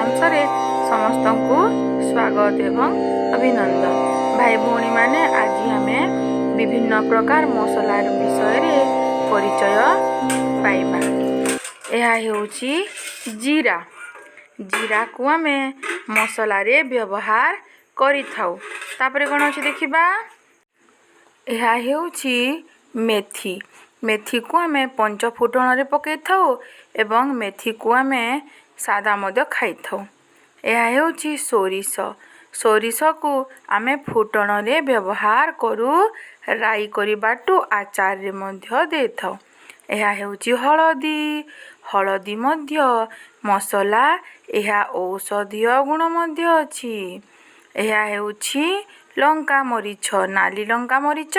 ପାଠ୍ୟାଂଶରେ ସମସ୍ତଙ୍କୁ ସ୍ୱାଗତ ଏବଂ ଅଭିନନ୍ଦନ। ଭାଇ ଭଉଣୀମାନେ, ଆଜି ଆମେ ବିଭିନ୍ନ ପ୍ରକାର ମସଲାର ବିଷୟରେ ପରିଚୟ ପାଇବା। ଏହା ହେଉଛି ଜିରା। ଜିରାକୁ ଆମେ ମସଲାରେ ବ୍ୟବହାର କରିଥାଉ। ତାପରେ କ'ଣ ଅଛି ଦେଖିବା। ଏହା ହେଉଛି ମେଥି। ମେଥିକୁ ଆମେ ପଞ୍ଚ ଫୁଟଣରେ ପକାଇଥାଉ ଏବଂ ମେଥିକୁ ଆମେ ସାଦା ମଧ୍ୟ ଖାଇଥାଉ। ଏହା ହେଉଛି ସୋରିଷ। ସୋରିଷକୁ ଆମେ ଫୁଟଣରେ ବ୍ୟବହାର କରୁ, ରାଇ କରି ବାଟୁ, ଆଚାରରେ ମଧ୍ୟ ଦେଇଥାଉ। ଏହା ହେଉଛି ହଳଦୀ। ହଳଦୀ ମଧ୍ୟ ମସଲା। ଏହା ଔଷଧୀୟ ଗୁଣ ମଧ୍ୟ ଅଛି। ଏହା ହେଉଛି ଲଙ୍କା ମରିଚ, ନାଲି ଲଙ୍କା ମରିଚ,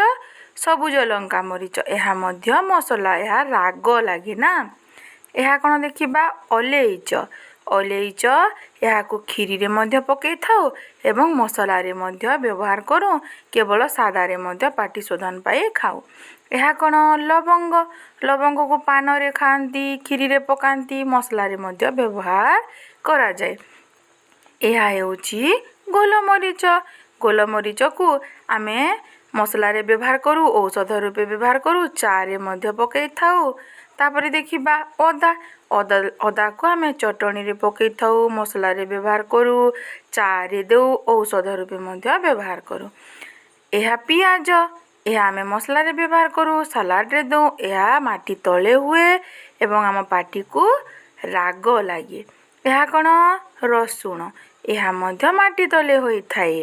ସବୁଜ ଲଙ୍କା ମରିଚ। ଏହା ମଧ୍ୟ ମସଲା। ଏହା ରାଗ ଲାଗେ ନା। ଏହା କ'ଣ ଦେଖିବା। ଅଲେଇଚ। ଅଲେଇଚ, ଏହାକୁ କ୍ଷୀରିରେ ମଧ୍ୟ ପକାଇଥାଉ ଏବଂ ମସଲାରେ ମଧ୍ୟ ବ୍ୟବହାର କରୁ। କେବଳ ସାଦାରେ ମଧ୍ୟ ପାଟି ଶୋଧନ ପାଇଁ ଖାଉ। ଏହା କ'ଣ? ଲବଙ୍ଗ। ଲବଙ୍ଗକୁ ପାନରେ ଖାଆନ୍ତି, କ୍ଷୀରିରେ ପକାନ୍ତି, ମସଲାରେ ମଧ୍ୟ ବ୍ୟବହାର କରାଯାଏ। ଏହା ହେଉଛି ଗୋଲମରିଚ। ଗୋଲମରିଚକୁ ଆମେ ମସଲାରେ ବ୍ୟବହାର କରୁ, ଔଷଧ ରୂପେ ବ୍ୟବହାର କରୁ, ଚାରେ ମଧ୍ୟ ପକାଇଥାଉ। ତାପରେ ଦେଖିବା ଅଦା। ଅଦା, ଅଦାକୁ ଆମେ ଚଟଣିରେ ପକାଇଥାଉ, ମସଲାରେ ବ୍ୟବହାର କରୁ, ଚାରେ ଦେଉ, ଔଷଧ ରୂପେ ମଧ୍ୟ ବ୍ୟବହାର କରୁ। ଏହା ପିଆଜ। ଏହା ଆମେ ମସଲାରେ ବ୍ୟବହାର କରୁ, ସାଲାଡ଼ରେ ଦେଉ। ଏହା ମାଟି ତଳେ ହୁଏ ଏବଂ ଆମ ପାଟିକୁ ରାଗ ଲାଗେ। ଏହା କ'ଣ? ରସୁଣ। ଏହା ମଧ୍ୟ ମାଟି ତଳେ ହୋଇଥାଏ।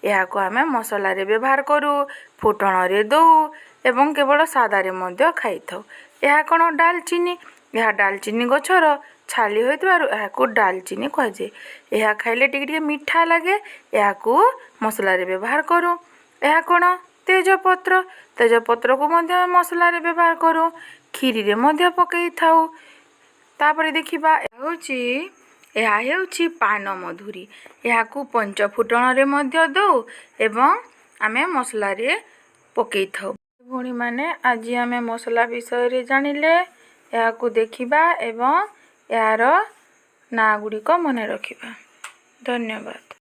ଏହାକୁ ଆମେ ମସଲାରେ ବ୍ୟବହାର କରୁ, ଫୁଟଣରେ ଦେଉ ଏବଂ କେବଳ ସାଦାରେ ମଧ୍ୟ ଖାଇଥାଉ। ଏହା କ'ଣ? ଡାଲଚିନି। ଏହା ଡାଲଚିନି ଗଛର ଛାଲି ହୋଇଥିବାରୁ ଏହାକୁ ଡାଲଚିନି କୁହାଯାଏ। ଏହା ଖାଇଲେ ଟିକେ ଟିକେ ମିଠା ଲାଗେ। ଏହାକୁ ମସଲାରେ ବ୍ୟବହାର କରୁ। ଏହା କ'ଣ? ତେଜପତ୍ର। ତେଜପତ୍ରକୁ ମଧ୍ୟ ଆମେ ମସଲାରେ ବ୍ୟବହାର କରୁ, କ୍ଷୀରିରେ ମଧ୍ୟ ପକାଇଥାଉ। ତାପରେ ଦେଖିବା ଏହା ହେଉଛି ପାନମଧୁରୀ। ଏହାକୁ ପଞ୍ଚଫୁଟଣରେ ମଧ୍ୟ ଦେଉ ଏବଂ ଆମେ ମସଲାରେ ପକାଇଥାଉ। ଭଉଣୀମାନେ, ଆଜି ଆମେ ମସଲା ବିଷୟରେ ଜାଣିଲେ। ଏହାକୁ ଦେଖିବା ଏବଂ ଏହାର ନାଁ ଗୁଡ଼ିକ ମନେ ରଖିବା। ଧନ୍ୟବାଦ।